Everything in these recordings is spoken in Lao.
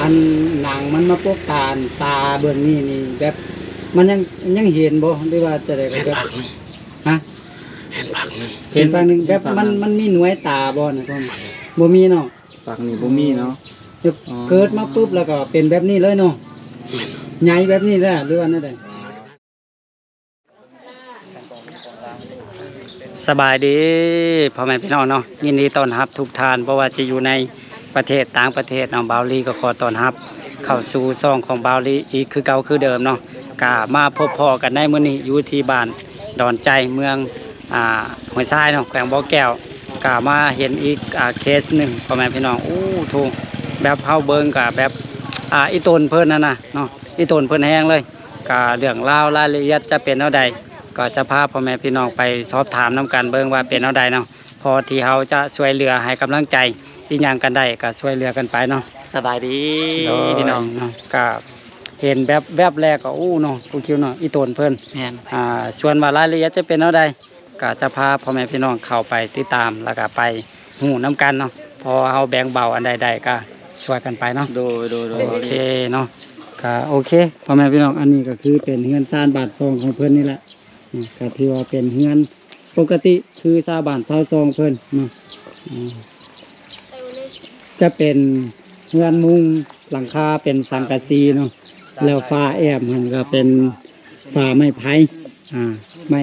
ອັນໜັງມັນມາປົກຕາ ຕາເບື້ອງນີ້ນີ້ ແບບມັນຍັງ ຍັງເຫັນບໍ່ ຫຼືວ່າຈັ່ງໃດ? ເຫັນພາກໜຶ່ງ. ຮະ? ເຫັນພາກໜຶ່ງ. ເຫັນພາກໜຶ່ງ ເຫັນພາກໜຶ່ງ ແບບມັນ ມັນມີໜ່ວຍຕາບໍ່ນະ? ບໍ່ມີເນາະ. ພາກນີ້ບໍ່ມີເນາະ. ແບບເກີດມາປຶບແລ້ວກໍເປັນແບບນີ້ເລີຍເນາະ. ແມ່ນ. ໃຫຍ່ແບບນີ້ແຫຼະ ຫຼືວ່າແນວໃດ? ສະບາຍດີພໍ່ແມ່ພີ່ນ້ອງເນາະ, ຍິນດີຕ້ອນຮັບທຸກທ່ານ ບໍ່ວ່າຈະຢູ່ໃນປະເທດ ຕ່າງປະເທດເນາະ. ບ່າວລີກໍຂໍຕ້ອນຮັບເຂົ້າສູ່ຊ່ອງຂອງບ່າວລີອີກຄືເກົ່າຄືເດີມເນາະ. ກະມາພົບພໍ້ກັນໃນມື້ນີ້ ຢູ່ທີ່ບ້ານດອນໃຈ ເມືອງ ອ່າ ຫ້ວຍຊາຍເນາະ ແຂວງບໍ່ແກ້ວ. ກະມາເຫັນອີກ ອ່າ ເຄສໜຶ່ງ ພໍ່ແມ່ພີ່ນ້ອງ. ໂອ້ ໂທ້ ແບບເຮົາເບິ່ງກະແບບ ອ່າ ອີ່ຕົນເພິ່ນຫັ້ນນະເນາະ, ອີ່ຕົນເພິ່ນແຮງເລີຍ. ກະເລື່ອງລາວລາຍລະອຽດຈະເປັນແນວໃດ ກໍຈະພາພໍ່ແມ່ພີ່ນ້ອງໄປສອບຖາມນຳກັນເບິ່ງວ່າເປັນແນວໃດເນາະ. ພໍທີ່ເຮົາຈະຊ່ວຍເຫຼືອໃຫ້ກຳລັງໃຈອີ່ຫຍັງກັນໄດ້ ກໍຊ່ວຍເຫຼືອກັນໄປເນາະ. ສະບາຍດີ ໂດຍ ພີ່ນ້ອງເນາະ. ກະເຫັນແບບແວບແລກກໍ ໂອ້ເນາະ ຜູ້ຄິວເນາະ ອີ່ຕົນເພິ່ນ. ແມ່ນ. ອ່າ ສ່ວນວ່າລາຍລະອຽດຈະເປັນແນວໃດ ກໍຈະພາພໍ່ແມ່ພີ່ນ້ອງເຂົ້າໄປຕິດຕາມ ແລ້ວກໍໄປຮູ້ນຳກັນເນາະ. ພໍເຮົາແບ່ງເບົາອັນໃດໄດ້ກໍຊ່ວຍກັນໄປເນາະ. ໂດຍ ໂດຍ ໂດຍ. ໂອເຄເນາະ ກໍໂອເຄ ພໍ່ແມ່ພີ່ນ້ອງ, ອັນນີ້ກໍຄືເປັນເຮືອນຊານບ້ານຊ່ອງຂອງເພິ່ນນີ້ແຫຼະ. ນີ້ກໍຖືວ່າເປັນເຮືອນປົກກະຕິຄືຊາວບ້ານຊາວຊ່ອງເພິ່ນເນາະ. ອືມ ຈະເປັນເຮືອນມຸງ ຫຼັງຄາເປັນສັງກະສີເນາະ, ແລ້ວຝາແອ້ມຫັ້ນກໍເປັນຝາໄມ້ໄຜ່ ອ່າ ໄມ້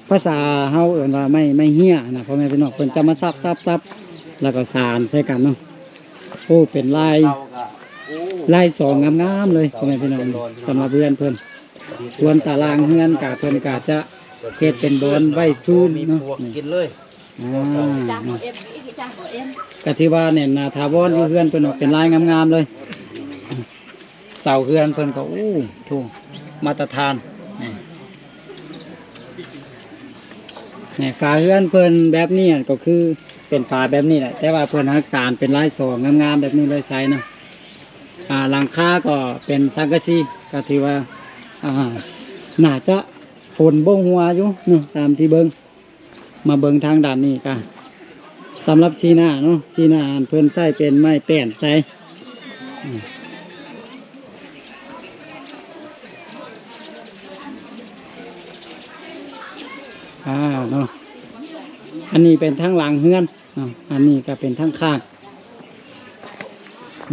ພາສາເຮົາເອີ້ນວ່າໄມ້ ໄມ້ເຮ້ຍນະ ພໍ່ແມ່ພີ່ນ້ອງ. ເພິ່ນຈະມາສັບໆໆ ແລ້ວກໍສານໃສ່ກັນເນາະ. ໂອ້ ເປັນລາຍ ລາຍສອງງາມໆເລີຍ ພໍ່ແມ່ພີ່ນ້ອງ. ສຳລັບເຮືອນເພິ່ນ ສ່ວນຕາລາງເຮືອນກະ ເພິ່ນກະຈະເຮັດເປັນບ່ອນໄວ້ຟືນເນາະ. ນີ້ ອ່າ ກະຖືວ່າແໜ້ນໜາຖາວອນຢູ່ເຮືອນເພິ່ນເນາະ, ເປັນລາຍງາມໆເລີຍ. ເສົາເຮືອນເພິ່ນກໍ ໂອ້ ໂທ້ ມາດຕະຖານ. ນີ້ ນີ້ ຝາເຮືອນເພິ່ນແບບນີ້ກໍຄືເປັນຝາແບບນີ້ແຫຼະ, ແຕ່ວ່າເພິ່ນຮັກສານເປັນລາຍສອງງາມໆແບບນີ້ເລີຍ ໃສ່ເນາະ. ອ່າ ຫຼັງຄາກໍເປັນສັງກະສີ ກໍຖືວ່າ ອ່າ ໜ້າຈະຝົນບໍ່ຫົວຢູ່ເນາະ ຕາມທີ່ເບິ່ງ. ມາເບິ່ງທາງດ້ານນີ້ກະ ສຳລັບຊີໜ້າເນາະ, ຊີໜ້າຫັ້ນເພິ່ນໃຊ້ເປັນໄມ້ແປ້ນໃສ່. ອືມ ອ່າ ເນາະ, ອັນນີ້ເປັນທາງຫຼັງເຮືອນເນາະ, ອັນນີ້ກະເປັນທາງຂ້າງ.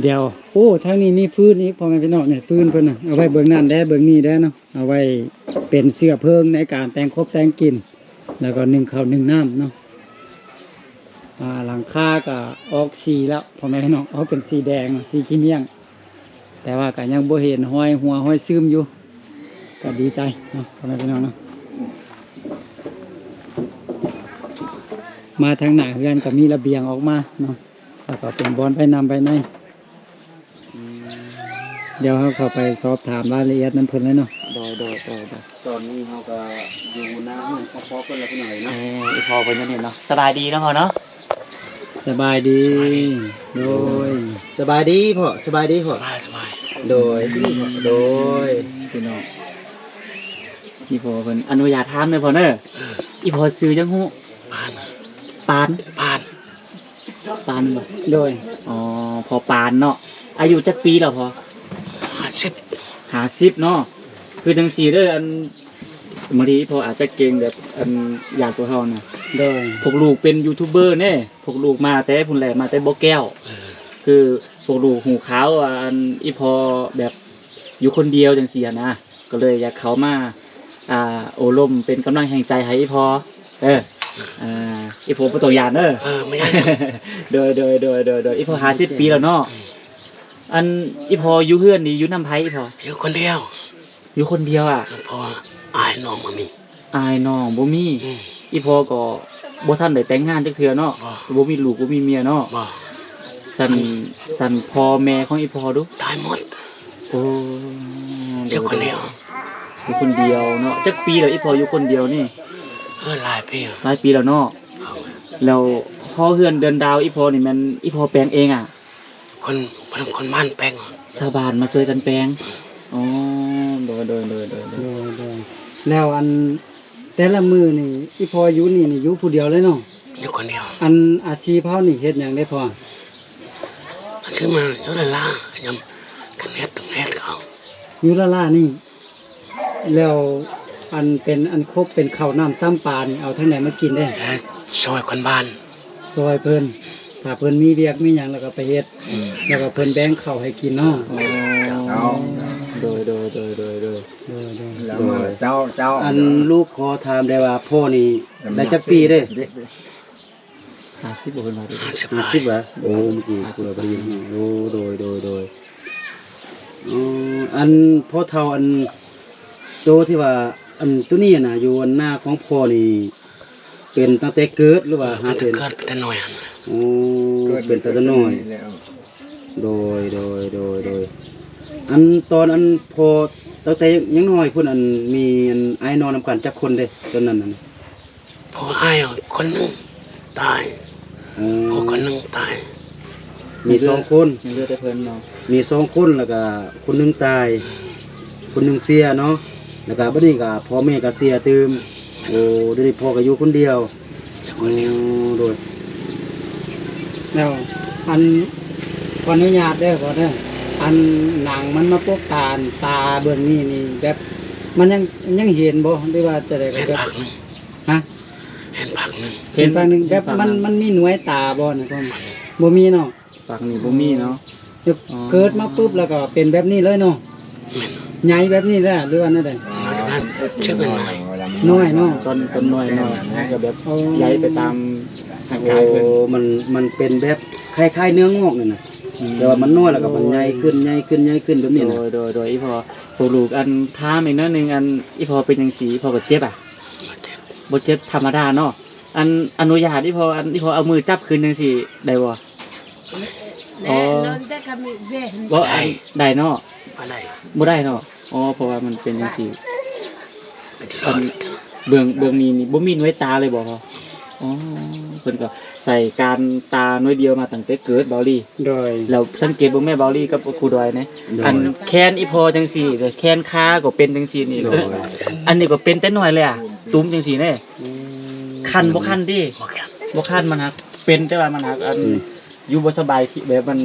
ດຽວ ໂອ້ ທາງນີ້ມີຟືນອີກ ພໍ່ແມ່ພີ່ນ້ອງ. ນີ້ຟືນເພິ່ນນະ ເອົາໄວ້ເບິ່ງນັ້ນແດ່ ເບິ່ງນີ້ແດ່ເນາະ, ເອົາໄວ້ເປັນເຊື້ອເພີງໃນການແຕ່ງຄົບແຕ່ງກິນ ແລ້ວກໍໜຶ້ງເຂົ້າໜຶ້ງນ້ຳເນາະ. ອ່າ ຫຼັງຄາກໍອອກສີແລ້ວ ພໍ່ແມ່ພີ່ນ້ອງ, ອອກເປັນສີແດງ ສີຂີ້ມ້ຽງ, ແຕ່ວ່າກໍຍັງບໍ່ເຫັນຮອຍຮົ່ວຮອຍຊຶມຢູ່, ກໍດີໃຈເນາະ ພໍ່ແມ່ພີ່ນ້ອງເນາະ. ມາທາງໜ້າເຮືອນກໍມີລະບຽງອອກມາເນາະ, ແລ້ວກໍເປັນບ່ອນໄວ້ນ້ຳໄວ້ໃນ. ອືມ ດຽວເຮົາເຂົ້າໄປສອບຖາມລາຍລະອຽດນຳເພິ່ນເລີຍເນາະ. ໂດຍ ໂດຍ ໂດຍ ໂດຍ. ຕອນນີ້ເຮົາກໍຢູ່ໜ້າເຮືອນຂອງພໍ່ເພິ່ນແລ້ວ ພີ່ນ້ອງເອີຍເນາະ. ເອີ ອີ່ພໍ່ເພິ່ນຢູ່ນີ້ເນາະ. ສະບາຍດີເນາະພໍ່ເນາະ? ສະບາຍດີ. ໂດຍ ສະບາຍດີພໍ່. ສະບາຍດີພໍ່. ສະບາຍ ສະບາຍ. ໂດຍ ໂດຍ ພີ່ນ້ອງ. ອີ່ພໍ່ເພິ່ນ ອະນຸຍາດຖາມເດີພໍ່ເດີ. ເອີ ອີ່ພໍ່ຊື່ຫຍັງຮູ້? ປານ. ປານ? ປານ. ປານບໍ່? ໂດຍ. ອໍ ພໍ່ປານເນາະ. ອາຍຸຈັກປີແລ້ວພໍ່? ຫ້າສິບ. ຫ້າສິບເນາະ. ຄືຈັ່ງຊີ້ເດີ ອັນ ບາງທີພໍ່ອາດຈະເກັ່ງແບບ ອັນ ຢ້ານພວກເຮົານະ. ໂດຍ. ພວກລູກເປັນຢູທູບເບີເດ້, ພວກລູກມາແຕ່ພຸ້ນແຫຼະ ມາແຕ່ບໍ່ແກ້ວ. ເອີ ຄືພວກລູກຮູ້ຂ່າວ ອັນ ອີ່ພໍ່ແບບຢູ່ຄົນດຽວຈັ່ງຊີ້ຫັ້ນນະ, ກໍເລີຍຢາກເຂົ້າມາ ອ່າ ໂອ້ລົມເປັນກຳລັງແຮງໃຈໃຫ້ອີ່ພໍ່. ເອີ ອ່າ ອີ່ພໍ່ບໍ່ຕ້ອງຢ້ານເດີ. ເອີ ບໍ່ຢ້ານ. ໂດຍ ໂດຍ ໂດຍ ໂດຍ ໂດຍ. ອີ່ພໍ່ຫ້າສິບປີແລ້ວເນາະ. ອືມ ອັນ ອີ່ພໍ່ຢູ່ເຮືອນນີ້ຢູ່ນຳໃຜອີ່ພໍ່? ຢູ່ຄົນດຽວ. ຢູ່ຄົນດຽວອະ? ເອີ ເພາະວ່າອ້າຍນ້ອງບໍ່ມີ. ອ້າຍນ້ອງບໍ່ມີ. ອືມ ອີ່ພໍ່ກໍບໍ່ທັນໄດ້ແຕ່ງງານຈັກເທື່ອເນາະ. ບໍ່. ບໍ່ມີລູກບໍ່ມີເມຍເນາະ. ບໍ່. ຊັ້ນ ຊັ້ນພໍ່ແມ່ຂອງອີ່ພໍ່ດູ? ຕາຍໝົດ. ໂອ້ ຢູ່ຄົນດຽວ. ໂດຍ ໂດຍ ຢູ່ຄົນດຽວເນາະ. ຈັກປີແລ້ວອີ່ພໍ່ຢູ່ຄົນດຽວນີ້? ເອີ ຫຼາຍປີ. ຫຼາຍປີແລ້ວເນາະ. ເອີ ແລ້ວຫໍເຮືອນເດີ່ນດາວອີ່ພໍ່ນີ້ແມ່ນອີ່ພໍ່ແປງເອງອະ? ຄົນ ຄົນບ້ານແປງ. ຊາວບ້ານມາຊ່ວຍກັນແປງ. ອໍ ໂດຍ ໂດຍ ໂດຍ ໂດຍ ໂດຍ ໂດຍ ໂດຍ. ແລ້ວອັນ ແຕ່ລະມື້ນີ້ ອີ່ພໍ່ຢູ່ນີ້ນີ້ຢູ່ຜູ້ດຽວເລີຍເນາະ? ຢູ່ຄົນດຽວ. ອັນອາຊີບເຮົານີ້ເຮັດຫຍັງເດ້ພໍ່? ອາຊີບມາຢູ່ລະລາ ຍາມ ຄັນເຮັດຕ້ອງເຮັດເຂົາ ຢູ່ລະລານີ້ ແລ້ວອັນເປັນ ອັນຄົບເປັນເຂົ້ານ້ຳຊ້ຳປານີ້ ເອົາທາງໃດມາກິນເດ້? ເຮັດຊ່ອຍຄົນບ້ານ ຊ່ອຍເພິ່ນ ຖ້າເພິ່ນມີວຽກມີຫຍັງ ແລ້ວກໍໄປເຮັດ ອືມ ແລ້ວກໍເພິ່ນແບ່ງເຂົ້າໃຫ້ກິນເນາະ. ອໍ ເຈົ້າ ໂດຍ ໂດຍ ໂດຍ ໂດຍ ໂດຍ ໂດຍ ໂດຍ ແລ້ວມາ ເຈົ້າ ເຈົ້າ ອັນລູກຂໍຖາມໄດ້ວ່າ ພໍ່ນີ້ໄດ້ຈັກປີເດ້? ຫ້າສິບບໍ່ ເພິ່ນວ່າ ຫ້າສິບ ຫ້າສິບຫວາ? ໂອ້ ເມື່ອກີ້ຜູ້ໃດບໍ່ໄດ້ຍິນ. ໂອ້ ໂດຍ ໂດຍ ໂດຍ ອໍ ອັນພໍ່ເຖົ້າ ອັນໂຕທີ່ວ່າ ອັນໂຕນີ້ນະ ຢູ່ອັນນາຂອງພໍ່ນີ້ ເປັນຕັ້ງແຕ່ເກີດ ຫຼືວ່າຫາເປັນ? ເປັນແຕ່ເກີດ ເປັນແຕ່ນ້ອຍຫັ້ນ. ໂອ້ ເປັນຕັ້ງແຕ່ນ້ອຍ. ໂດຍ ໂດຍ ໂດຍ ໂດຍ ອັນຕອນອັນພໍ່ຕັ້ງແຕ່ຍັງນ້ອຍພຸ້ນ ອັນມີອັນອ້າຍນ້ອງນຳກັນຈັກຄົນເດ້ ຕອນນັ້ນຫັ້ນ? ພໍ່ອ້າຍຄົນໜຶ່ງຕາຍ. ອໍ ພໍ່ຄົນໜຶ່ງຕາຍ. ມີສອງຄົນ ຍັງເຫຼືອແຕ່ເພິ່ນເນາະ. ມີສອງຄົນ ແລ້ວກະຄົນໜຶ່ງຕາຍ ຄົນໜຶ່ງເສຍເນາະ ແລ້ວກະບັດນີ້ກະພໍ່ແມ່ກະເສຍຕື່ມ. ໂອ້ ດຽວນີ້ພໍ່ກະຢູ່ຄົນດຽວ. ໂອ້ ໂດຍ ແລ້ວອັນ ຂໍອະນຸຍາດເດີພໍ່ເດີ ອັນໜັງມັນມາປົກຕາ ຕາເບື້ອງນີ້ນີ້ ແບບມັນຍັງ ຍັງເຫັນບໍ່ ຫຼືວ່າຈັ່ງໃດ? ເຫັນພາກໜຶ່ງ. ຮະ? ເຫັນພາກໜຶ່ງ. ເຫັນພາກໜຶ່ງ ແບບມັນ ມັນມີໜ່ວຍຕາບໍ່ນະ? ບໍ່ມີເນາະ. ພາກນີ້ບໍ່ມີເນາະ. ແບບເກີດມາປຶບ ແລ້ວກໍເປັນແບບນີ້ເລີຍເນາະ. ແມ່ນ. ໃຫຍ່ແບບນີ້ແຫຼະ ຫຼືວ່າແນວໃດ? ນ້ອຍເນາະ. ຕອນ ຕອນນ້ອຍໆ ມັນກໍແບບໃຫຍ່ໄປຕາມຮ່າງກາຍເພິ່ນ. ໂອ້ ມັນ ມັນເປັນແບບຄ້າຍໆເນື້ອງອກນີ້ນະ. ອືມ ແຕ່ວ່າມັນນ້ອຍ ແລ້ວກໍມັນໃຫຍ່ຂຶ້ນ ໃຫຍ່ຂຶ້ນ ໃຫຍ່ຂຶ້ນແບບນີ້ນະ. ໂດຍ ໂດຍ ໂດຍ ອີ່ພໍ່ ພວກລູກ ອັນ ຖາມອີກໜ້ອຍໜຶ່ງ ອັນ ອີ່ພໍ່ເປັນຈັ່ງຊີ້ ພໍ່ກໍເຈັບອະ? ບໍ່ເຈັບ ບໍ່ເຈັບ ທຳມະດາເນາະ. ອັນ ອະນຸຍາດ ອີ່ພໍ່ ອັນ ອີ່ພໍ່ເອົາມືຈັບຂຶ້ນຈັ່ງຊີ້ໄດ້ບໍ່? ອໍ ບໍ່ ອັນ ໄດ້ເນາະ. ບໍ່ໄດ້ ບໍ່ໄດ້ເນາະ. ອໍ ເພາະວ່າມັນເປັນຈັ່ງຊີ້ ອັນ ເບື້ອງ ເບື້ອງນີ້ນີ້ບໍ່ມີໜ່ວຍຕາເລີຍບໍ່ພໍ່? ອໍ ເພິ່ນກໍໃສ່ການຕາໜ່ວຍດຽວມາຕັ້ງແຕ່ເກີດ ເບົາລີ. ໂດຍ ແລ້ວສັງເກດເບິ່ງແມ່ ເບົາລີກັບຄູດອຍແດ່. ໂດຍ ອັນແຂນອີ່ພໍ່ຈັ່ງຊີ້ ແຂນຂາກໍເປັນຈັ່ງຊີ້ນີ້. ໂດຍ ເອີ ອັນນີ້ກໍເປັນແຕ່ນ້ອຍແລ້ວ ຕຸ້ມຈັ່ງຊີ້ເດ້. ອືມ ຄັນບໍ່ຄັນຕິ? ບໍ່ຄັນ ບໍ່ຄັນ ມັນຫັກເປັນ ແຕ່ວ່າມັນຫັກ ອັນ ອືມ ຢູ່ບໍ່ສະບາຍ ແບບມັນ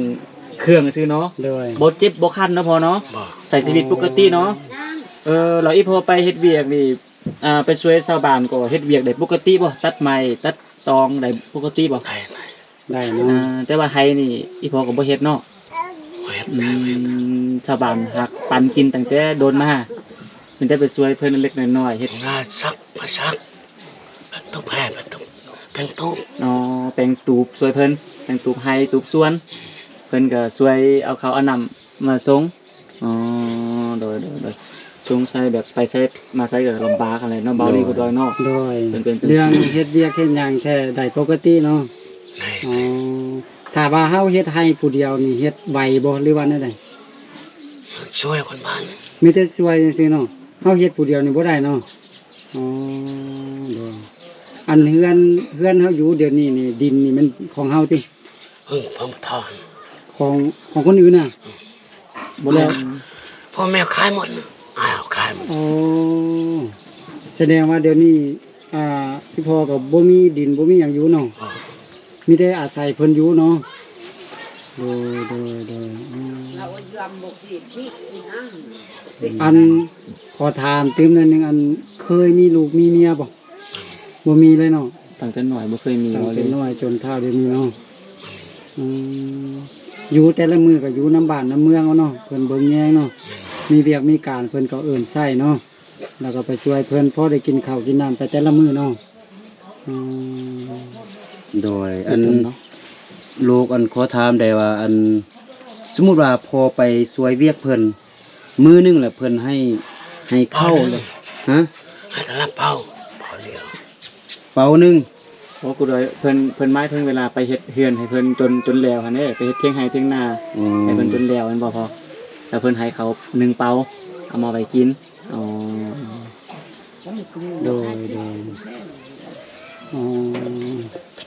ເຄືອງຊື່ເນາະ. ໂດຍ ບໍ່ເຈັບບໍ່ຄັນເນາະພໍ່ເນາະ. ບໍ່ ໃຊ້ຊີວິດປົກກະຕິເນາະ. ເອີ ແລ້ວອີ່ພໍ່ໄປເຮັດວຽກນີ້ ອ່າ ໄປຊ່ວຍຊາວບ້ານກໍເຮັດວຽກໄດ້ປົກກະຕິບໍ່? ຕັດໄມ້ຕັດຕອງໄດ້ປົກກະຕິບໍ່? ໄດ້ ໄດ້ເນາະ. ອ່າ ແຕ່ວ່າໄຮ່ນີ້ ອີ່ພໍ່ກໍບໍ່ເຮັດເນາະ. ບໍ່ເຮັດ ອືມ ຊາວບ້ານຫາກປັນກິນຕັ້ງແຕ່ດົນມາ ມີແຕ່ໄປຊ່ວຍເພິ່ນເລັກໆນ້ອຍໆ ເຮັດ ມາຊັກ ມາຊັກ ມາຕຸບແຮ່ ມາຕຸບ ແປງຕູບ. ອໍ ແປງຕູບ ຊ່ວຍເພິ່ນ ແປງຕູບໄຮ່ຕູບສວນ ເພິ່ນກໍຊ່ວຍເອົາເຂົ້າເອົານ້ຳ ມາສົ່ງ. ອໍ ໂດຍ ໂດຍ ໂດຍ ສົງໄສແບບໄປໃສມາໃສກໍລຳບາກຫັ້ນແຫຼະເນາະ ເບົາລີ ໂດຍ ຜູ້ດອຍເນາະ. ໂດຍ ເປັນ ເປັນ ເປັນ ເລື່ອງເຮັດວຽກເຮັດຫຍັງແທ້ໄດ້ປົກກະຕິເນາະ. ໄດ້ ອໍ ຖ້າວ່າເຮົາເຮັດໄຮ່ຜູ້ດຽວນີ້ເຮັດໄຫວບໍ່ ຫຼືວ່າແນວໃດ? ຊ່ວຍຄົນບ້ານ ມີແຕ່ຊ່ວຍຊື່ໆເນາະ. ເຮົາເຮັດຜູ້ດຽວນີ້ບໍ່ໄດ້ເນາະ. ອໍ ໂດຍ ອັນເຮືອນ ເຮືອນເຮົາຢູ່ດຽວນີ້ນີ້ ດິນນີ້ແມ່ນຂອງເຮົາຕິ? ເອີ ຂອງພໍ່ ຂອງ ຂອງຄົນອື່ນນະ? ບໍ່ແລ້ວ ພໍ່ແມ່ຂາຍໝົດ ອ້າຍເຮົາຂາຍໝົດ. ໂອ້ ສະແດງວ່າດຽວນີ້ ອ່າ ອີ່ພໍ່ກໍບໍ່ມີດິນ ບໍ່ມີຫຍັງຢູ່ເນາະ. ມີແຕ່ອາໄສເພິ່ນຢູ່ເນາະ. ໂດຍ ໂດຍ ໂດຍ ອືມ ອັນ ຂໍຖາມຕື່ມໜ້ອຍໜຶ່ງ ອັນ ເຄີຍມີລູກມີເມຍບໍ່? ບໍ່ມີເລີຍເນາະ. ຕັ້ງແຕ່ນ້ອຍບໍ່ເຄີຍມີ ຕັ້ງແຕ່ນ້ອຍຈົນເຖົ້າດຽວນີ້ເນາະ. ອືມ ຢູ່ແຕ່ລະມື້ກໍຢູ່ນຳບ້ານນຳເມືອງເອົາເນາະ ເພິ່ນເບິ່ງແຍງເນາະ. ມີວຽກມີການເພິ່ນກໍເອີ້ນໃຊ້ເນາະ ແລ້ວກໍໄປຊ່ວຍເພິ່ນ ພໍໄດ້ກິນເຂົ້າກິນນ້ຳໄປແຕ່ລະມື້ເນາະ. ອືມ ໂດຍ ອັນ ເນາະ ລູກ ອັນ ຂໍຖາມໄດ້ວ່າ ອັນ ສົມມຸດວ່າພໍ່ໄປຊ່ວຍວຽກເພິ່ນ ມື້ໜຶ່ງລະເພິ່ນໃຫ້ ໃຫ້ເຂົ້າ ເປົາໜຶ່ງ ເລີຍ ຮະ? ໃຫ້ແຕ່ລະເປົາ ເປົາດຽວ ເປົາໜຶ່ງ. ໂອ້ ຄູດອຍ ເພິ່ນ ເພິ່ນໝາຍເຖິງເວລາໄປເຮັດເຮືອນໃຫ້ເພິ່ນຈົນ ຈົນແລ້ວຫັ້ນເດ້ ໄປເຮັດຖຽງໄຮ່ຖຽງນາ ອືມ ໃຫ້ເພິ່ນຈົນແລ້ວແມ່ນບໍ່ພໍ່? ແລ້ວເພິ່ນໃຫ້ເຂົ້າໜຶ່ງເປົາ ເອົາມາໄວ້ກິນ. ອໍ ໂດຍ ໂດຍ ອໍ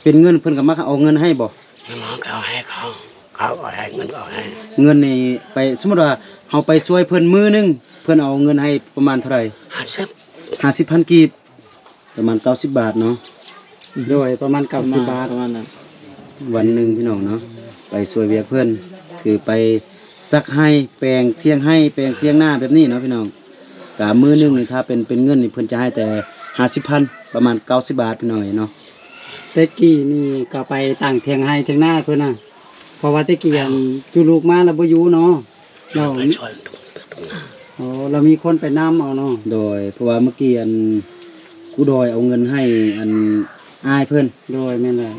ເປັນເງິນ ເພິ່ນກໍມາເອົາເງິນໃຫ້ບໍ່? ເງິນເຮົາກໍເອົາໃຫ້ເຂົາ ເຂົາກໍເອົາໃຫ້ ເງິນກໍເອົາໃຫ້. ເງິນນີ້ໄປ ສົມມຸດວ່າເຮົາໄປຊ່ວຍເພິ່ນມື້ໜຶ່ງ ເພິ່ນເອົາເງິນໃຫ້ປະມານເທົ່າໃດ? ຫ້າສິບ ຫ້າສິບພັນກີບ ປະມານເກົ້າສິບບາດເນາະ. ໂດຍ ປະມານເກົ້າສິບບາດ ປະມານນັ້ນ ວັນໜຶ່ງພີ່ນ້ອງເນາະ ໄປຊ່ວຍວຽກເພິ່ນ ຄືໄປ ສັກໄຮ່ ແປງຖຽງໄຮ່ ແປງຖຽງນາແບບນີ້ເນາະພີ່ນ້ອງ. ກະມື້ໜຶ່ງນີ້ ຖ້າເປັນ ເປັນເງິນນີ້ ເພິ່ນຈະໃຫ້ແຕ່ຫ້າສິບພັນ ປະມານເກົ້າສິບບາດ ພີ່ນ້ອງເອີຍເນາະ. ແຕ່ກີ້ນີ້ກໍໄປຕັ້ງຖຽງໄຮ່ຖຽງນາເພິ່ນນະ ເພາະວ່າແຕ່ກີ້ ອັນ ຈຸລູກມາແລ້ວບໍ່ຢູ່ເນາະ. ເຮົາ ໄປຊ່ອຍທຸກ ທຸກນາ. ອໍ ລາວມີຄົນໄປນຳເອົາເນາະ. ໂດຍ ເພາະວ່າເມື່ອກີ້ ອັນ ຄູດອຍເອົາເງິນໃຫ້ ອັນ ອ້າຍເພິ່ນ. ໂດຍ ແມ່ນແຫຼະ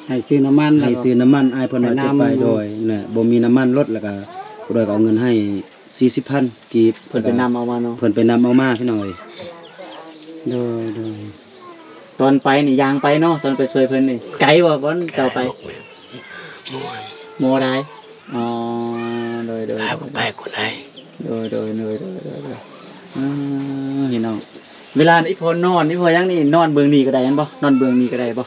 ໃຫ້ຊື້ນ້ຳມັນ ໃຫ້ຊື້ນ້ຳມັນ ອ້າຍເພິ່ນວ່າຈະໄປ. ໂດຍ ນັ້ນແຫຼະ ບໍ່ມີນ້ຳມັນລົດ ແລ້ວກະຄູດອຍກໍເອົາເງິນໃຫ້ສີ່ສິບພັນກີບ ເພິ່ນໄປນຳເອົາມາເນາະ. ເພິ່ນໄປນຳເອົາມາ ພີ່ນ້ອງເອີຍ. ໂດຍ ໂດຍ. ຕອນໄປນີ້ຍ່າງໄປເນາະ ຕອນໄປຊ່ວຍເພິ່ນນີ້ ໄກບໍ່ ບ່ອນເຈົ້າໄປ? ບໍ່ ບໍ່ໄດ້. ອໍ ໂດຍ ໂດຍ ໄປກໍໄປກໍໄດ້. ໂດຍ ໂດຍ ໂດຍ ໂດຍ ໂດຍ ໂດຍ. ເອີ ພີ່ນ້ອງ ເວລາອີ່ພໍ່ນອນ ອີ່ພໍ່ຫຍັງນີ້ ນອນເບື້ອງນີ້ກໍໄດ້ແມ່ນບໍ່? ນອນເບື້ອງນີ້ກໍໄດ້ບໍ່?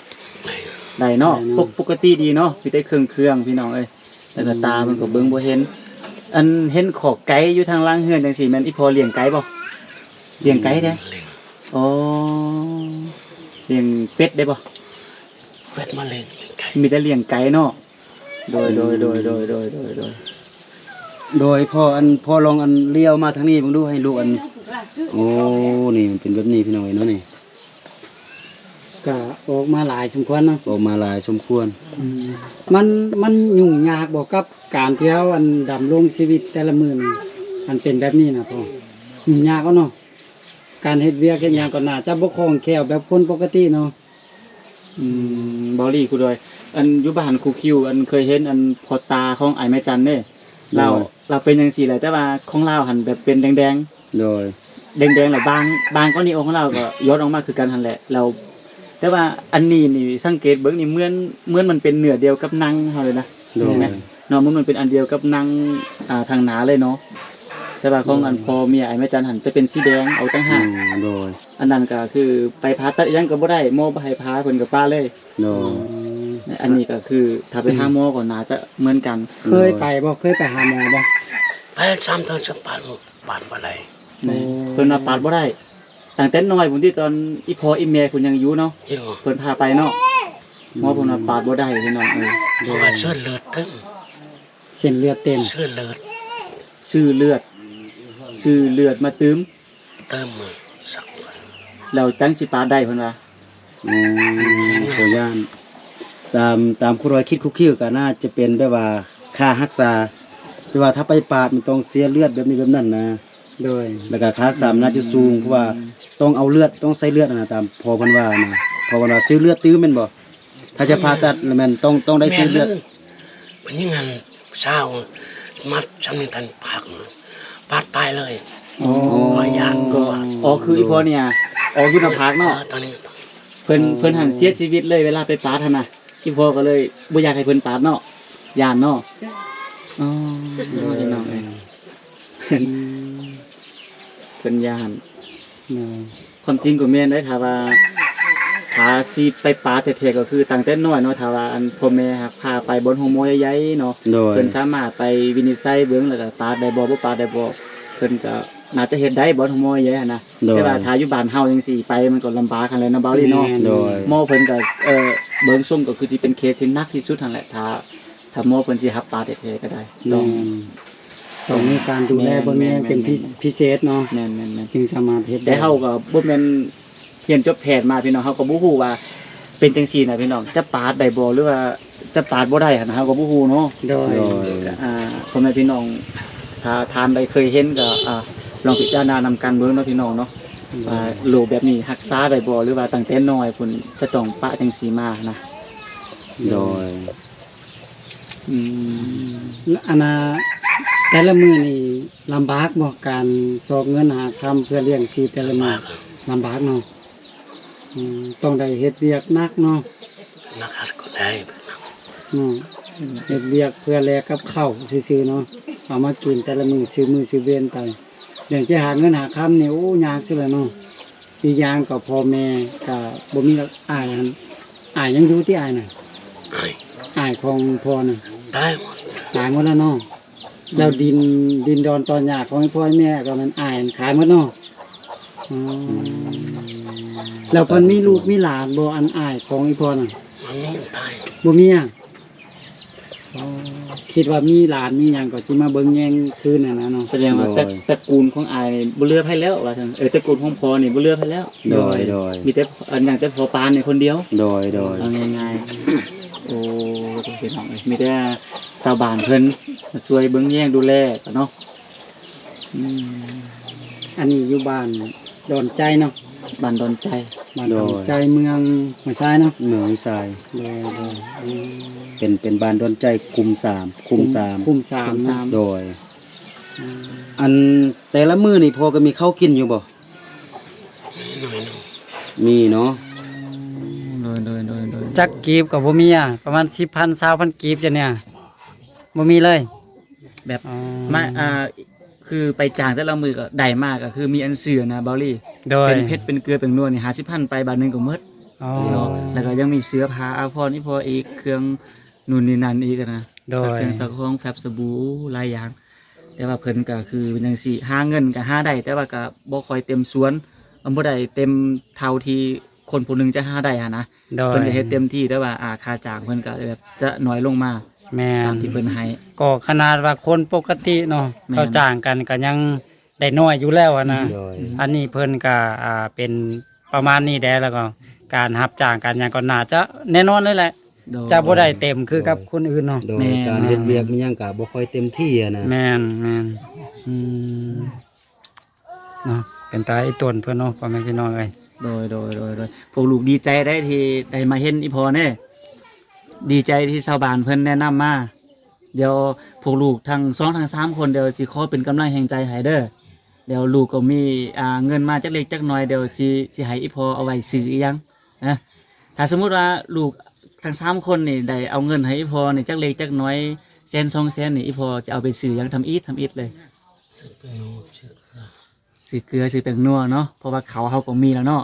ໄດ້ເນາະ. ໄດ້ເນາະ ປົກ ປົກກະຕິດີເນາະ ມີແຕ່ເຄື່ອງໆ ພີ່ນ້ອງເອີຍ. ແລ້ວກໍຕາມັນກໍເບິ່ງບໍ່ເຫັນ. ອັນເຫັນຄອກໄກ່ຢູ່ທາງຫຼັງເຮືອນຈັ່ງຊີ້ ແມ່ນອີ່ພໍ່ລ້ຽງໄກ່ບໍ່? ລ້ຽງໄກ່ເດ້. ອໍ ລ້ຽງເປັດໄດ້ບໍ່? ເປັດມາລ້ຽງ ລ້ຽງໄກ່ ມີແຕ່ລ້ຽງໄກ່ເນາະ. ໂດຍ ໂດຍ ໂດຍ ໂດຍ ໂດຍ ໂດຍ ໂດຍ. ໂດຍ ພໍ່ ອັນ ພໍ່ລອງ ອັນ ລ້ຽວມາທາງນີ້ເບິ່ງດູ ໃຫ້ລູກ ອັນ ໂອ້ ນີ້ມັນເປັນແບບນີ້ ພີ່ນ້ອງເອີຍເນາະ ນີ້. ກະອອກມາຫຼາຍສົມຄວນເນາະ. ອອກມາຫຼາຍສົມຄວນ. ອືມ ມັນ ມັນຫຍຸ້ງຍາກບໍ່ກັບການທີ່ເຮົາ ອັນ ດຳລົງຊີວິດແຕ່ລະມື້ນີ້ ອັນເປັນແບບນີ້ນະພໍ່? ຫຍຸ້ງຍາກເນາະ ການເຮັດວຽກເຮັດຫຍັງກໍໜ້າຈະບໍ່ຄ່ອງແຄ້ວແບບຄົນປົກກະຕິເນາະ. ອືມ ເບົາລີ ຄູດອຍ ອັນ ຢູ່ບ້ານຄູຄິວ ອັນ ເຄີຍເຫັນ ອັນ ພໍ່ຕາຂອງອ້າຍແມ່ຈັນເດ້ ລາວ ລາວເປັນຈັ່ງຊີ້ແຫຼະ ແຕ່ວ່າຂອງລາວຫັ້ນແບບເປັນແດງໆ. ໂດຍ ແດງໆ ແລ້ວບາງ ບາງກວ່ານີ້ ຂອງລາວກໍຢອດອອກມາຄືກັນຫັ້ນແຫຼະ. ແລ້ວ ແຕ່ວ່າອັນນີ້ນີ້ ສັງເກດເບິ່ງນີ້ ເໝືອນ ເໝືອນມັນເປັນເນື້ອດຽວກັບໜັງເຮົາເລີຍນະ. ໂດຍ ແມ່ນເນາະ ມັນ ມັນເປັນອັນດຽວກັບໜັງ ອ່າ ທາງໜ້າເລີຍເນາະ. ແຕ່ວ່າຂອງ ໂດຍ ອັນ ພໍ່ເມຍອ້າຍແມ່ຈັນຫັ້ນຈະເປັນສີແດງອອກຕ່າງຫາກ. ອືມ ໂດຍ ອັນນັ້ນກໍຄືໄປຜ່າຕັດອີ່ຫຍັງກໍບໍ່ໄດ້ ໝໍບໍ່ໃຫ້ຜ່າ ເພິ່ນກໍປະເລີຍ. ໂດຍ ອັນນີ້ກໍຄືຖ້າໄປຫາໝໍກໍໜ້າຈະເໝືອນກັນ. ເຄີຍໄປບໍ່? ເຄີຍໄປຫາໝໍບໍ່? ໄປສາມເທື່ອສາມປາດ ປາດບໍ່ໄດ້. ໂອ້ ເພິ່ນວ່າປາດບໍ່ໄດ້ ຕັ້ງແຕ່ນ້ອຍພຸ້ນຕິ ຕອນອີ່ພໍ່ອີ່ແມ່ເພິ່ນຍັງຢູ່ເນາະ ເພິ່ນພາໄປເນາະ. ໝໍເພິ່ນວ່າປາດບໍ່ໄດ້ ພີ່ນ້ອງເອີຍ. ເພາະວ່າເສັ້ນເລືອດເຕັມ ເສັ້ນເລືອດເຕັມ ເສັ້ນເລືອດ ຊື້ເລືອດ ຊື້ເລືອດມາຕື່ມ ເຕີມ ສັກ ແລ້ວຈັ່ງຊິປາດໄດ້ເພິ່ນວ່າ. ອືມ ໂອ້ ຢ້ານ ຕາມ ຕາມຄູດອຍຄິດ ຄູຄິວ ກໍໜ້າຈະເປັນແບບວ່າຄ່າຮັກສາ ແບບວ່າຖ້າໄປປາດມັນຕ້ອງເສຍເລືອດແບບນີ້ແບບນັ້ນນະ. ໂດຍ ແລ້ວກໍຄ່າຮັກສາມັນໜ້າຈະສູງ ອືມ ເພາະວ່າຕ້ອງເອົາເລືອດ ຕ້ອງໃສ່ເລືອດຫັ້ນນະ ຕາມພໍ່ເພິ່ນວ່ານະ. ພໍ່ເພິ່ນວ່າຊື້ເລືອດຕື່ມແມ່ນບໍ່? ຖ້າຈະຜ່າຕັດລະແມ່ນຕ້ອງ ຕ້ອງໄດ້ຊື້ເລືອດ. ແມ່ນເລີຍ ເພິ່ນຍິງຫັ້ນຊາວມັດຊ່ຳນີ້ ທັນພັກ ປາດຕາຍເລີຍ. ອໍ ຂ້ອຍຢ້ານກວ່າ. ອໍ ຄືອີ່ພໍ່ນີ້ອອກຢູ່ໜ້າຜາກເນາະ. ເອີ ຕອນນີ້ ເພິ່ນ ເພິ່ນຫັ້ນເສຍຊີວິດເລີຍ ເວລາໄປປາດຫັ້ນນະ. ອີ່ພໍ່ກໍເລີຍບໍ່ຢາກໃຫ້ເພິ່ນປາດເນາະ ຢ້ານເນາະ. ອໍ ພີ່ນ້ອງເອີຍ ເພິ່ນ ເພິ່ນຢ້ານ. ໂດຍ ຄວາມຈິງກໍແມ່ນໄດ໋ ຖ້າວ່າ ຖ້າຊິໄປປາດແທ້ໆ ກໍຄືຕັ້ງແຕ່ນ້ອຍເນາະ ຖ້າວ່າ ອັນ ພໍ່ແມ່ຫາກພາໄປບ່ອນໂຮງໝໍໃຫຍ່ໆ ເນາະ. ໂດຍ ເພິ່ນສາມາດໄປວິນິດໄສເບິ່ງ ແລ້ວກໍປາດໄດ້ບໍ່ ບໍ່ປາດໄດ້ບໍ່ ເພິ່ນກໍໜ້າຈະເຮັດໄດ້ ບ່ອນໂຮງໝໍໃຫຍ່ຫັ້ນນະ. ໂດຍ ແຕ່ວ່າຖ້າຢູ່ບ້ານເຮົາຈັ່ງຊີ້ ໄປມັນກໍລຳບາກຫັ້ນແຫຼະເນາະ ເບົາລີເນາະ. ແມ່ນ ໂດຍ ໝໍເພິ່ນກໍ ເອີ ເບິ່ງຊົງກໍຄືຊິເປັນເຄສທີ່ໜັກທີ່ສຸດຫັ້ນແຫຼະ ຖ້າ ຖ້າໝໍເພິ່ນຊິຮັບປາດແທ້ໆກໍໄດ້ ຕ້ອງ ແມ່ນ ຕ້ອງມີການດູແລເບິ່ງແຍງເປັນພິ ພິເສດເນາະ. ແມ່ນໆໆ ຈຶ່ງສາມາດເຮັດໄດ້. ແຕ່ເຮົາກໍບໍ່ແມ່ນຮຽນຈົບແພດມາ ພີ່ນ້ອງ ເຮົາກໍບໍ່ຮູ້ວ່າເປັນຈັ່ງຊີ້ນະ ພີ່ນ້ອງ ຈະປາດໄດ້ບໍ່ ຫຼືວ່າຈະປາດບໍ່ໄດ້ຫັ້ນ ເຮົາກໍບໍ່ຮູ້ເນາະ. ໂດຍ ໂດຍ ອ່າ ພໍ່ແມ່ພີ່ນ້ອງ ຖ້າທ່ານໃດເຄີຍເຫັນກໍ ອ່າ ລອງພິຈາລະນານຳກັນເບິ່ງເນາະ ພີ່ນ້ອງເນາະ. ໂດຍ ວ່າໂລກແບບນີ້ຮັກສາໄດ້ບໍ່ ຫຼືວ່າຕັ້ງແຕ່ນ້ອຍພຸ້ນຈະຕ້ອງປະຈັ່ງຊີ້ມານະ. ໂດຍ ໂດຍ ອືມ ອັນນ່າ ແຕ່ລະມື້ນີ້ລຳບາກບໍ່ ການຊອກເງິນຫາຄຳເພື່ອລ້ຽງຊີບແຕ່ລະມື້? ລຳບາກ ລຳບາກເນາະ. ອືມ ຕ້ອງໄດ້ເຮັດວຽກໜັກເນາະ. ໜັກ ຫາກໍໄດ້ໜັກເນາະ ເຮັດວຽກເພື່ອແລກກັບເຂົ້າຊື່ໆເນາະ ເອົາມາກິນແຕ່ລະມື້ ຊື້ມື້ຊື້ເວນໄປ. ເລື່ອງຈະຫາເງິນຫາຄຳນີ້ ໂອ້ ຍາກສຸດແລ້ວເນາະ. ອີກຢ່າງກໍພໍ່ແມ່ກໍບໍ່ມີດອກ. ອ້າຍຫັ້ນ ອ້າຍຍັງຢູ່ຕິ ອ້າຍນະ? ອ້າຍ ອ້າຍຂອງພໍ່ນະ ຕາຍໝົດ ຕາຍໝົດແລ້ວເນາະ. ອືມ ແລ້ວດິນ ດິນດອນຕອນຫຍ້າຂອງພໍ່ແມ່ກໍແມ່ນອ້າຍຂາຍໝົດເນາະ. ອໍ ອືມ ແລ້ວເພິ່ນມີລູກມີຫຼານບໍ່ ອັນອ້າຍຂອງອີ່ພໍ່ນະ? ບໍ່ມີ ຕາຍ ບໍ່ມີຫຍັງ. ອໍ ຄິດວ່າມີຫຼານມີຫຍັງກໍຊິມາເບິ່ງແຍງຄືນຫັ້ນນະເນາະ. ສະແດງວ່າ ໂດຍ ຕະ ຕະກູນຂອງອ້າຍນີ້ບໍ່ເຫຼືອໃຜແລ້ວວ່າຊັ້ນ, ເອີ ຕະກູນຂອງພໍ່ນີ້ບໍ່ເຫຼືອໃຜແລ້ວ. ໂດຍ ໂດຍ ໂດຍ ມີແຕ່ ອັນ ຍັງແຕ່ພໍ່ປານນີ້ຄົນດຽວ. ໂດຍ ໂດຍ ເອົາງ່າຍໆ. ໂອ້ ພີ່ນ້ອງເອີຍ ມີແຕ່ຊາວບ້ານເພິ່ນມາຊ່ວຍເບິ່ງແຍງດູແລເນາະ. ອືມ ອັນນີ້ຢູ່ບ້ານດອນໃຈເນາະ. ບ້ານດອນໃຈ ບ້ານດອນໃຈ ໂດຍ ເມືອງຫ້ວຍຊາຍເນາະ. ເມືອງຫ້ວຍຊາຍ ໂດຍ ໂດຍ ອືມ ເປັນ ເປັນບ້ານດອນໃຈ ຄຸ້ມສາມ ຄຸ້ມສາມ ຄຸ້ມສາມ ຄຸ້ມສາມ ເນາະ. ໂດຍ ອືມ ອັນແຕ່ລະມື້ນີ້ພໍ່ກໍມີເຂົ້າກິນຢູ່ບໍ່? ໜ້ອຍໜຶ່ງ ມີເນາະ. ໂດຍ ໂດຍ ໂດຍ ໂດຍ ຈັກກີບກໍບໍ່ມີອະ ປະມານສິບພັນ ຊາວພັນກີບຈັ່ງນີ້ ບໍ່ມີເລີຍ. ແບບ ອໍ ມາ ອ່າ ຄືໄປຈ້າງແຕ່ລະມື້ກໍໄດ້ມາກໍຄືມີອັນຊື້ນະ ເບົາລີ. ໂດຍ ເປັນເຜັດເປັນເກືອເປັນນົວນີ້ ຫ້າສິບພັນ ໄປບາດໜຶ່ງກໍໝົດ. ອໍ ເນາະ ແລ້ວກໍຍັງມີເສື້ອຜ້າອາພອນອີ່ພໍ່ອີກ ເຄື່ອງ ນູ່ນນີ້ນັ້ນອີກນະ. ໂດຍ ຊັກເຄື່ອງຊັກຂອງ ແຟັບ ສະບູ ຫຼາຍຢ່າງ. ແຕ່ວ່າເພິ່ນກໍຄືເປັນຈັ່ງຊີ້ ຫາເງິນກໍຫາໄດ້ ແຕ່ວ່າກໍບໍ່ຄ່ອຍເຕັມສ່ວນ ມັນບໍ່ໄດ້ເຕັມເທົ່າທີ່ຄົນຜູ້ໜຶ່ງຈະຫາໄດ້ຫັ້ນນະ. ໂດຍ ເພິ່ນກໍເຮັດເຕັມທີ່ ແຕ່ວ່າ ອ່າ ຄ່າຈ້າງເພິ່ນກໍແບບຈະໜ້ອຍລົງມາ. ແມ່ນ ຕາມທີ່ເພິ່ນໃຫ້. ກໍຂະໜາດວ່າຄົນປົກກະຕິເນາະ ແມ່ນ ເຂົາຈ້າງກັນກໍຍັງໄດ້ໜ້ອຍຢູ່ແລ້ວຫັ້ນນະ. ໂດຍ ອັນນີ້ເພິ່ນກໍ ອ່າ ເປັນປະມານນີ້ແດ່ ແລ້ວກໍການຮັບຈ້າງການຫຍັງກໍໜ້າຈະແນ່ນອນເລີຍແຫຼະ. ໂດຍ ຈະບໍ່ໄດ້ເຕັມຄືກັບ ໂດຍ ຄົນອື່ນເນາະ. ໂດຍ ແມ່ນ ການເຮັດວຽກ ແມ່ນ ມັນຍັງກະບໍ່ຄ່ອຍເຕັມທີ່ຫັ້ນນະ. ແມ່ນ ແມ່ນ ອືມ ເນາະ ເປັນຕາອີ່ຕົນເພິ່ນເນາະ ພໍ່ແມ່ພີ່ນ້ອງເອີຍ. ໂດຍ ໂດຍ ໂດຍ ໂດຍ ພວກລູກດີໃຈໄດ໋ທີ່ໄດ້ມາເຫັນອີ່ພໍ່ເດ້ ດີໃຈທີ່ຊາວບ້ານເພິ່ນແນະນຳມາ. ດຽວພວກລູກທັງສອງທັງສາມຄົນ ດຽວຊິຂໍເປັນກຳລັງແຮງໃຈໃຫ້ເດີ. ດຽວລູກກໍມີ ອ່າ ເງິນມາຈັກເລັກຈັກໜ້ອຍ ດຽວຊິ ຊິໃຫ້ອີ່ພໍ່ເອົາໄວ້ຊື້ອີ່ຫຍັງນະ. ຖ້າສົມມຸດວ່າລູກທັງສາມຄົນນີ້ໄດ້ເອົາເງິນໃຫ້ອີ່ພໍ່ນີ້ຈັກເລັກຈັກໜ້ອຍ ແສນສອງແສນນີ້ ອີ່ພໍ່ຈະເອົາໄປຊື້ຫຍັງທຳອິດ ທຳອິດເລີຍ? ຊື້ແປ້ງນົວ ຊື້ເກືອ ຊື້ເກືອ ຊື້ແປ້ງນົວເນາະ ເພາະວ່າເຂົ້າເຮົາກໍມີແລ້ວເນາະ.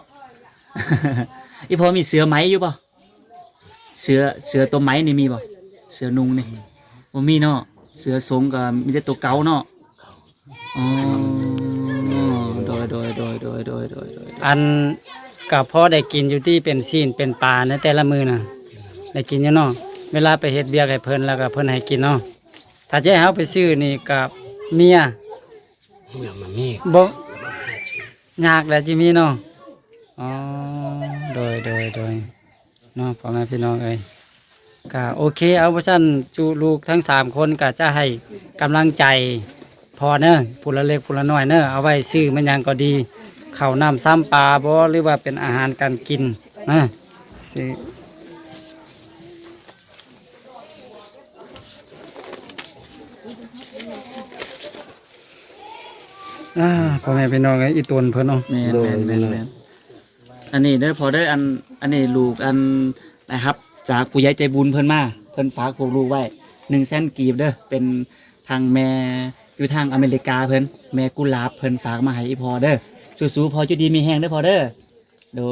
ອີ່ພໍ່ມີເສື້ອໄໝຢູ່ບໍ່? ເສື້ອ ເສື້ອຕົວໄໝນີ້ມີບໍ່? ເສື້ອນຸ່ງນີ້ ອືມ ບໍ່ມີເນາະ. ເສື້ອສົງກໍມີແຕ່ຕົວເກົ່າເນາະ. ອໍ ໂດຍ ໂດຍ ອັນ ກໍພໍໄດ້ກິນຢູ່ຕິ ເປັນຊີ້ນເປັນປາໃນແຕ່ລະມື້ນະ ໄດ້ກິນຢູ່ເນາະ. ເວລາໄປເຮັດວຽກໃຫ້ເພິ່ນ ແລ້ວກໍເພິ່ນໃຫ້ກິນເນາະ. ຖ້າຈະໃຫ້ເຮົາໄປຊື້ນີ້ກໍເມຍ ເມຍມັນມີ ບໍ່ ຍາກແຫຼະ ຊິມີເນາະ. ອໍ ໂດຍ ໂດຍ ໂດຍ ເນາະ ພໍ່ແມ່ພີ່ນ້ອງເອີຍ. ກະໂອເຄ ເອົາ ວ່າຊັ້ນ ຈຸລູກທັງສາມຄົນກະຈະໃຫ້ກຳລັງໃຈພໍ່ເນີ ຜູ້ລະເລັກຜູ້ລະນ້ອຍເນີ ເອົາໄວ້ຊື້ແມ່ນຫຍັງກໍດີ ເຂົ້ານ້ຳຊຳປາບໍ ຫຼືວ່າເປັນອາຫານການກິນນະ ຊື້ ອ່າ ພໍ່ແມ່ພີ່ນ້ອງເອີຍ ອີ່ຕົນເພິ່ນເນາະ. ແມ່ນ ໂດຍ ແມ່ນ ແມ່ນ ແມ່ນ ແມ່ນ. ອັນນີ້ເດີພໍ່ເດີ ອັນ ອັນນີ້ລູກ ອັນ ໄດ້ຮັບຈາກຜູ້ໃຫຍ່ໃຈບຸນເພິ່ນມາ ເພິ່ນຝາກພວກລູກໄວ້ໜຶ່ງແສນກີບເດີ ເປັນທາງແມ່ຢູ່ທາງອາເມລິກາເພິ່ນ ແມ່ກຸຫຼາບ ເພິ່ນຝາກມາໃຫ້ອີ່ພໍ່ເດີ. ສູ້ໆ ພໍ່ຢູ່ດີມີແຮງເດີພໍ່ເດີ. ໂດ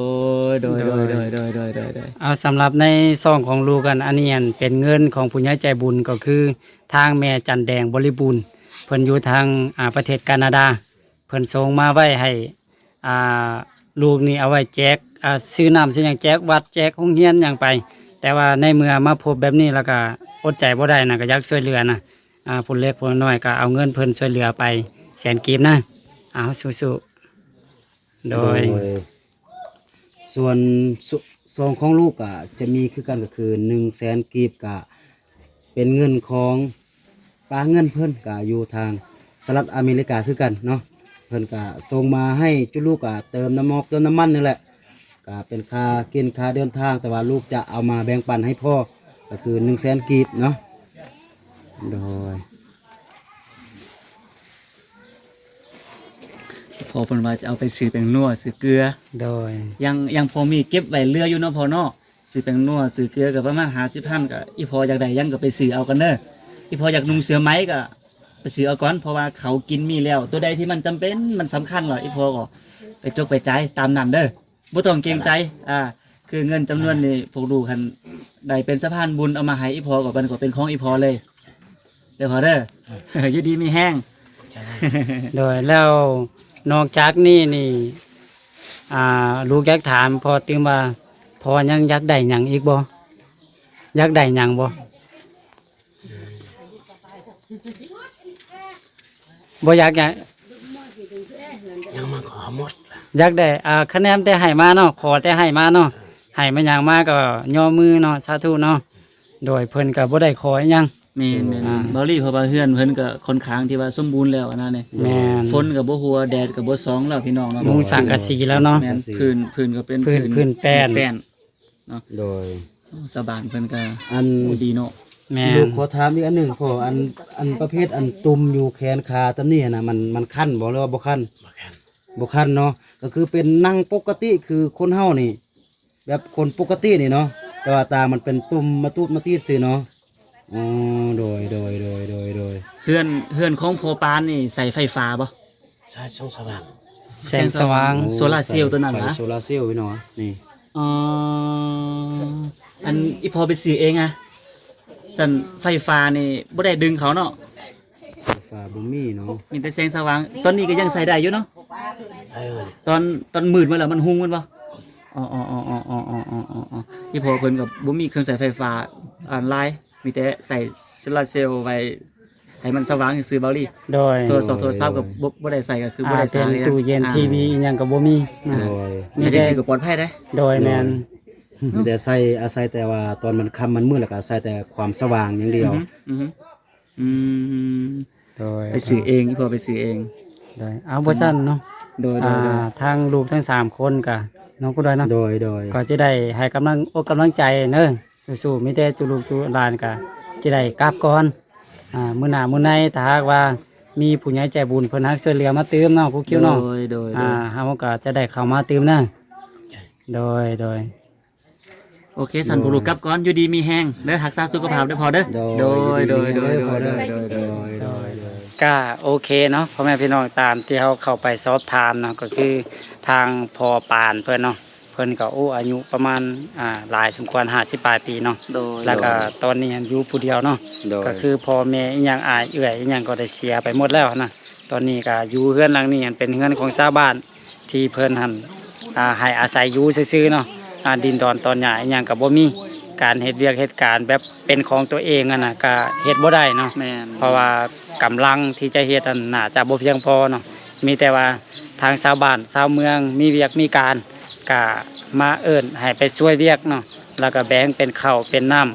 ຍ ໂດຍ ໂດຍ ໂດຍ ໂດຍ ໂດຍ ໂດຍ ໂດຍ ໂດຍ. ເອົາ ສຳລັບໃນຊ່ອງຂອງລູກ ອັນ ອັນນີ້ ອັນ ເປັນເງິນຂອງຜູ້ໃຫຍ່ໃຈບຸນ ກໍຄືທາງແມ່ຈັນແດງ ບໍລິບູນ ເພິ່ນຢູ່ທາງ ອ່າ ປະເທດການາດາ ເພິ່ນສົ່ງມາໄວ້ໃຫ້ ອ່າ ລູກນີ້ເອົາໄວ້ແຈກ ອ່າ ຊື້ນ້ຳຊື້ຫຍັງ ແຈກວັດ ແຈກໂຮງຮຽນຫຍັງໄປ. ແຕ່ວ່າໃນເມື່ອມາພົບແບບນີ້ ແລ້ວກໍອົດໃຈບໍ່ໄດ້ນະ ກໍຢາກຊ່ວຍເຫຼືອນະ. ອ່າ ຜູ້ເລັກຜູ້ນ້ອຍກໍເອົາເງິນເພິ່ນຊ່ວຍເຫຼືອໄປແສນກີບນະ. ເອົາ ສູ້ໆ. ໂດຍ ໂດຍ ສ່ວນ ສ- ສອງຂອງລູກກະຈະມີຄືກັນ ກໍຄືໜຶ່ງແສນກີບ ກະເປັນເງິນຂອງ ຕາເງິນເພິ່ນກະຢູ່ທາງສະຫະລັດອາເມລິກາຄືກັນເນາະ. ເພິ່ນກະສົ່ງມາໃຫ້ຈຸລູກກະເຕີມນ້ຳມັນ ເຕີມນ້ຳມັນນີ້ແຫຼະ ກະເປັນຄ່າກິນຄ່າເດີນທາງ ແຕ່ວ່າລູກຈະເອົາມາແບ່ງປັນໃຫ້ພໍ່ ກໍຄືໜຶ່ງແສນກີບເນາະ. ໂດຍ ພໍ່ເພິ່ນວ່າຈະເອົາໄປຊື້ແປ້ງນົວ ຊື້ເກືອ. ໂດຍ ຍັງ ຍັງພໍມີເກັບໄວ້ເຫຼືອຢູ່ເນາະພໍ່ເນາະ. ຊື້ແປ້ງນົວ ຊື້ເກືອກໍປະມານຫ້າສິບພັນ ກໍອີ່ພໍ່ຢາກໄດ້ຫຍັງກໍໄປຊື້ເອົາກ່ອນເດີ. ອີ່ພໍ່ຢາກນຸ່ງເສື້ອໄໝກໍໄປຊື້ເອົາກ່ອນ ເພາະວ່າເຂົາກິນມີແລ້ວ. ຕົວໃດທີ່ມັນຈຳເປັນ ມັນສຳຄັນລະ ອີ່ພໍ່ກໍໄປຈົກໄປຈ່າຍຕາມນັ້ນເດີ. ບໍ່ຕ້ອງເກງໃຈ ອ່າ ຄືເງິນຈຳນວນນີ້ ພວກລູກຫັ້ນໄດ້ເປັນສະພານບຸນເອົາມາໃຫ້ອີ່ພໍ່ ກໍມັນກໍເປັນຂອງອີ່ພໍ່ເລີຍເດີພໍ່ເດີ. ຢູ່ດີມີແຮງ. ໂດຍ ແລ້ວນອກຈາກນີ້ນີ້ ອ່າ ລູກຢາກຖາມພໍ່ຕື່ມວ່າ ພໍ່ຍັງຢາກໄດ້ຫຍັງອີກບໍ່? ຢາກໄດ້ຫຍັງບໍ່? ບໍ່ຢາກຫຍັງ ຍັງມາຂໍໝົດ ຢາກໄດ້ ອ່າ ຄະແນນແຕ່ໃຫ້ມາເນາະ ຂໍແຕ່ໃຫ້ມາເນາະ ໃຫ້ມາຫຍັງມາກໍຍໍມືເນາະ ສາທຸເນາະ ໂດຍ ເພິ່ນກໍບໍ່ໄດ້ຂໍອີ່ຫຍັງ ແມ່ນໆ ອ່າ ເບົາຫຼີ ເພາະວ່າເຮືອນເພິ່ນກໍຄ່ອນຂ້າງທີ່ວ່າສົມບູນແລ້ວ ອັນນັ້ນເດ້ ແມ່ນ ຝົນກໍບໍ່ຫົວ ແດດກໍບໍ່ສ່ອງແລ້ວ ພີ່ນ້ອງເນາະ ມຸງສັງກະສີແລ້ວເນາະ ແມ່ນ ພື້ນ ພື້ນກໍເປັນ ພື້ນ ພື້ນແປ້ນ ແປ້ນເນາະ ໂດຍ ໂອ້ ຊາວບ້ານເພິ່ນກໍ ອັນ ໂອ້ ດີເນາະ ແມ່ນ ລູກຂໍຖາມອີກອັນໜຶ່ງພໍ່ ອັນ ອັນປະເພດອັນຕຸ່ມຢູ່ແຂນຂາຕຳນີ້ນະ ມັນ ມັນຄັນບໍ່ ຫຼືວ່າບໍ່ຄັນ? ບໍ່ຄັນ ບໍ່ຄັນເນາະ ກໍຄືເປັນນັ່ງປົກກະຕິ ຄືຄົນເຮົານີ້ ແບບຄົນປົກກະຕິນີ້ເນາະ ແຕ່ວ່າຕາມັນເປັນຕຸ່ມມາຕູດມາຕີດຊື່ເນາະ ອໍ ໂດຍ ໂດຍ ໂດຍ ໂດຍ ໂດຍ ເຮືອນ ເຮືອນຂອງພໍ່ປານນີ້ໃຊ້ໄຟຟ້າບໍ່? ໃຊ້ແສງສະຫວ່າງ ແສງສະຫວ່າງ ໂອ້ ໂຊລາເຊວໂຕນັ້ນຫວາ? ໂຊລາເຊວພີ່ນ້ອງ ນີ້ ອໍ ອັນອີ່ພໍ່ໄປຊື້ເອງອະ? ຊັ້ນໄຟຟ້ານີ້ບໍ່ໄດ້ດຶງເຂົ້າເນາະ? ໄຟຟ້າບໍ່ມີເນາະ ມີແຕ່ແສງສະຫວ່າງ ຕອນນີ້ກໍຍັງໃຊ້ໄດ້ຢູ່ເນາະ? ເອີ ຕອນ ຕອນມືດມາແລ້ວມັນຮຸ່ງແມ່ນບໍ່? ອໍ ອີ່ພໍ່ເພິ່ນກໍບໍ່ມີເຄື່ອງໃຊ້ໄຟຟ້າອັນຫຼາຍ ມີແຕ່ໃຊ້ໂຊລາເຊວໄວ້ໃຫ້ມັນສະຫວ່າງຊື່ໆ ເບົາຫຼີ ໂດຍ ໂທລະສັບ ໂທລະສັບກໍບໍ່ ບໍ່ໄດ້ໃຊ້ ກໍຄືບໍ່ໄດ້ໃຊ້ ອ່າ ເປັນຕູ້ເຢັນ ອ່າ ທີວີອີ່ຫຍັງກໍບໍ່ມີ ໂດຍ ມີແຕ່ ໃຊ້ຈັ່ງຊີ້ກໍປອດໄພໄດ໋ ໂດຍ ໂດຍ ແມ່ນ ມີແຕ່ໃຊ້ ອາໄສແຕ່ວ່າຕອນມັນຄ່ຳມັນມືດ ແລ້ວກໍອາໄສແຕ່ຄວາມສະຫວ່າງຢ່າງດຽວ ອືຮຶ ອືຮຶ ອືມ ໂດຍ ໄປຊື້ເອງ ອີ່ພໍ່ໄປຊື້ເອງ ໂດຍ ເອົາ ບໍ່ຊັ້ນເນາະ ໂດຍ ໂດຍ ອ່າ ໂດຍ ທາງລູກທັງສາມຄົນກະເນາະ ຄູດອຍເນາະ ໂດຍ ໂດຍ ກໍຈະໄດ້ໃຫ້ກຳລັງອົກກຳລັງໃຈເນີ ສູ້ໆ ມີແຕ່ຈຸລູກຈຸຫຼານກະຈະໄດ້ກັບກ່ອນ ອ່າ ມື້ໜ້າມື້ໃນ ຖ້າຫາກວ່າມີຜູ້ໃຫຍ່ໃຈບຸນເພິ່ນຫາກຊ່ວຍເຫຼືອມາຕື່ມເນາະ ຄູຄິວເນາະ ໂດຍ ໂດຍ ອ່າ ໂດຍ ເຮົາກໍຈະໄດ້ເຂົ້າມາຕື່ມເນີ ໂດຍ ໂດຍ ໂອເຄ ຊັ້ນ ໂດຍ ຜູ້ລູກກັບກ່ອນ ຢູ່ດີມີແຮງເດີ ຮັກສາສຸຂະພາບເດີພໍ່ເດີ ໂດຍ ໂດຍ ໂດຍ ໂດຍ ໂດຍ ໂດຍ ກະໂອເຄເນາະ ພໍ່ແມ່ພີ່ນ້ອງ ຕາມທີ່ເຮົາເຂົ້າໄປສອບຖາມເນາະ ກໍຄືທາງພໍ່ປານເພິ່ນເນາະ ເພິ່ນກໍ ໂອ້ ອາຍຸປະມານ ອ່າ ຫຼາຍສົມຄວນ ຫ້າສິບປາຍປີເນາະ ໂດຍ ແລ້ວກໍ ໂດຍ ຕອນນີ້ຫັ້ນຢູ່ຜູ້ດຽວເນາະ ໂດຍ ກໍຄືພໍ່ແມ່ອີ່ຫຍັງ ອ້າຍເອື້ອຍອີ່ຫຍັງກໍໄດ້ເສຍໄປໝົດແລ້ວຫັ້ນນະ ຕອນນີ້ກໍຢູ່ເຮືອນຫຼັງນີ້ຫັ້ນ ເປັນເຮືອນຂອງຊາວບ້ານ ທີ່ເພິ່ນຫັ້ນ ອ່າ ໃຫ້ອາໄສຢູ່ຊື່ໆເນາະ ອ່າ ດິນດອນຕອນຫຍ້າອີ່ຫຍັງກໍບໍ່ມີ ການເຮັດວຽກເຮັດການແບບເປັນຂອງຕົວເອງຫັ້ນນະ ກໍເຮັດບໍ່ໄດ້ເນາະ ແມ່ນ ເພາະວ່າກຳລັງທີ່ຈະເຮັດຫັ້ນໜ້າຈະບໍ່ພຽງພໍເນາະ ມີແຕ່ວ່າທາງຊາວບ້ານຊາວເມືອງມີວຽກມີການ ກະມາເອີ້ນໃຫ້ໄປຊ່ວຍວຽກເນາະ ແລ້ວກໍແບ່ງເປັນເຂົ້າເປັນນ້ຳ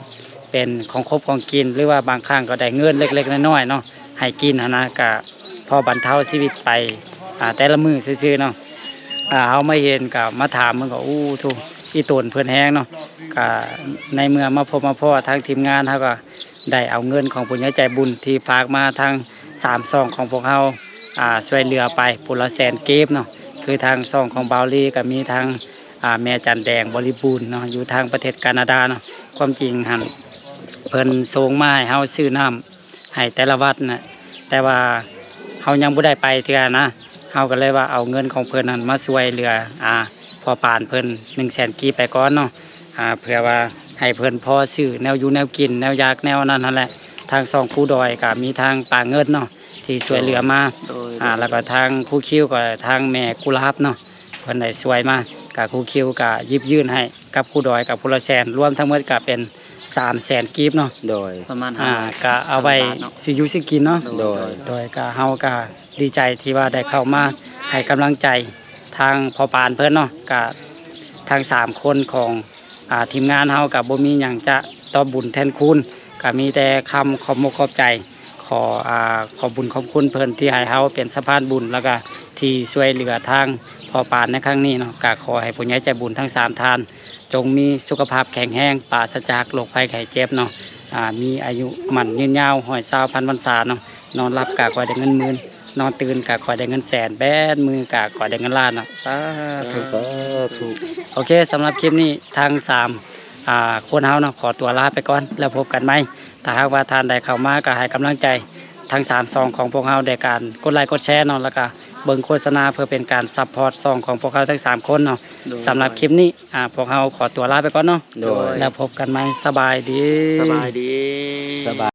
ເປັນຂອງຄົບຂອງກິນ ຫຼືວ່າບາງຄັ້ງກໍໄດ້ເງິນເລັກໆນ້ອຍໆເນາະ ໃຫ້ກິນຫັ້ນນະ ກະພໍບັນເທົາຊີວິດໄປ ອ່າ ແຕ່ລະມື້ຊື່ໆເນາະ ອ່າ ເຮົາມາເຫັນກໍມາຖາມເພິ່ນກໍ ໂອ້ ໂທ້ ອີ່ຕົນເພິ່ນແຮງເນາະ ກະໃນເມື່ອມາພົບມາພໍ້ທາງທີມງານ ເຮົາກໍໄດ້ເອົາເງິນຂອງຜູ້ໃຫຍ່ໃຈບຸນທີ່ຝາກມາທາງສາມຊ່ອງຂອງພວກເຮົາ ອ່າ ຊ່ວຍເຫຼືອໄປຜູ້ລະແສນກີບເນາະ ຄືທາງຊ່ອງຂອງບ່າວລີກໍມີທາງ ອ່າ ແມ່ຈັນແດງບໍລິບູນເນາະ ຢູ່ທາງປະເທດການາດາເນາະ ຄວາມຈິງຫັ້ນເພິ່ນສົ່ງມາໃຫ້ເຮົາຊື້ນ້ຳໃຫ້ແຕ່ລະວັດນະ ແຕ່ວ່າເຮົາຍັງບໍ່ໄດ້ໄປເທື່ອນະ ເຮົາກໍເລີຍວ່າເອົາເງິນຂອງເພິ່ນຫັ້ນມາຊ່ວຍເຫຼືອ ອ່າ ພໍ່ປານເພິ່ນໜຶ່ງແສນກີບໄປກ່ອນເນາະ ອ່າ ເພື່ອວ່າໃຫ້ເພິ່ນພໍຊື້ແນວຢູ່ແນວກິນ ແນວຢາກແນວນັ້ນຫັ້ນແຫຼະ ທາງຊ່ອງຄູດອຍກໍມີທາງປ້າເງິນເນາະ ທີ່ຊ່ວຍເຫຼືອມາ ໂດຍ ໂດຍ ອ່າ ແລ້ວກໍທາງຄູຄິວກໍທາງແມ່ກຸຫຼາບເນາະ ເພິ່ນໄດ້ຊ່ວຍມາ ກະຄູຄິວກະຢິບຍື່ນໃຫ້ກັບຄູດອຍກັບຜູ້ລະແສນ ລວມທັງໝົດກະເປັນສາມແສນກີບເນາະ ໂດຍ ປະມານ ອ່າ ຫ້າຮ້ອຍ ກະເອົາໄວ້ ຫ້າຮ້ອຍບາດເນາະ ຊື້ຢູ່ຊື້ກິນເນາະ ໂດຍ ໂດຍ ໂດຍ ກະເຮົາກະດີໃຈທີ່ວ່າໄດ້ເຂົ້າມາໃຫ້ກຳລັງໃຈທາງພໍ່ປານເພິ່ນເນາະ ກະທັງສາມຄົນຂອງ ອ່າ ທີມງານເຮົາກໍບໍ່ມີຫຍັງຈະຕອບບຸນແທນຄຸນ ກໍມີແຕ່ຄຳຂອບມົກຂອບໃຈ ຂໍ ອ່າ ຂອບບຸນຂອບຄຸນເພິ່ນທີ່ໃຫ້ເຮົາເປັນສະພານບຸນ ແລ້ວກໍທີ່ຊ່ວຍເຫຼືອທາງພໍ່ປານໃນຄັ້ງນີ້ເນາະ ກໍຂໍໃຫ້ຜູ້ໃຫຍ່ໃຈບຸນທັງສາມທ່ານ ຈົ່ງມີສຸຂະພາບແຂງແຮງ ປາສະຈາກໂລກໄພໄຂ້ເຈັບເນາະ ອ່າ ມີອາຍຸໝັ້ນຍືນຍາວ ຮ້ອຍຊາວພັນວັນສາເນາະ ນອນຫຼັບກະຂໍໃຫ້ໄດ້ເງິນໝື່ນ ນອນຕື່ນກະຂໍໃຫ້ໄດ້ເງິນແສນ ແບມືກະຂໍໃຫ້ໄດ້ເງິນລ້ານເນາະ ສາທຸ ສາທຸ ໂອເຄ ສຳລັບຄລິບນີ້ທາງສາມ ອ່າ ຄົນເຮົາເນາະ ຂໍຕົວລາໄປກ່ອນ ແລ້ວພົບກັນໃໝ່ ຖ້າຫາກວ່າທ່ານໃດເຂົ້າມາກະໃຫ້ກຳລັງໃຈທັງສາມຊ່ອງຂອງພວກເຮົາ ໂດຍການກົດໄລກົດແຊເນາະ ແລ້ວກະເບິ່ງໂຄສະນາ ເພື່ອເປັນການຊັບພອດຊ່ອງຂອງພວກເຮົາທັງສາມຄົນເນາະ ໂດຍ ສຳລັບຄລິບນີ້ ອ່າ ພວກເຮົາຂໍຕົວລາໄປກ່ອນເນາະ ໂດຍ ແລ້ວພົບກັນໃໝ່ ສະບາຍດີ ສະບາຍດີ ສະບາຍ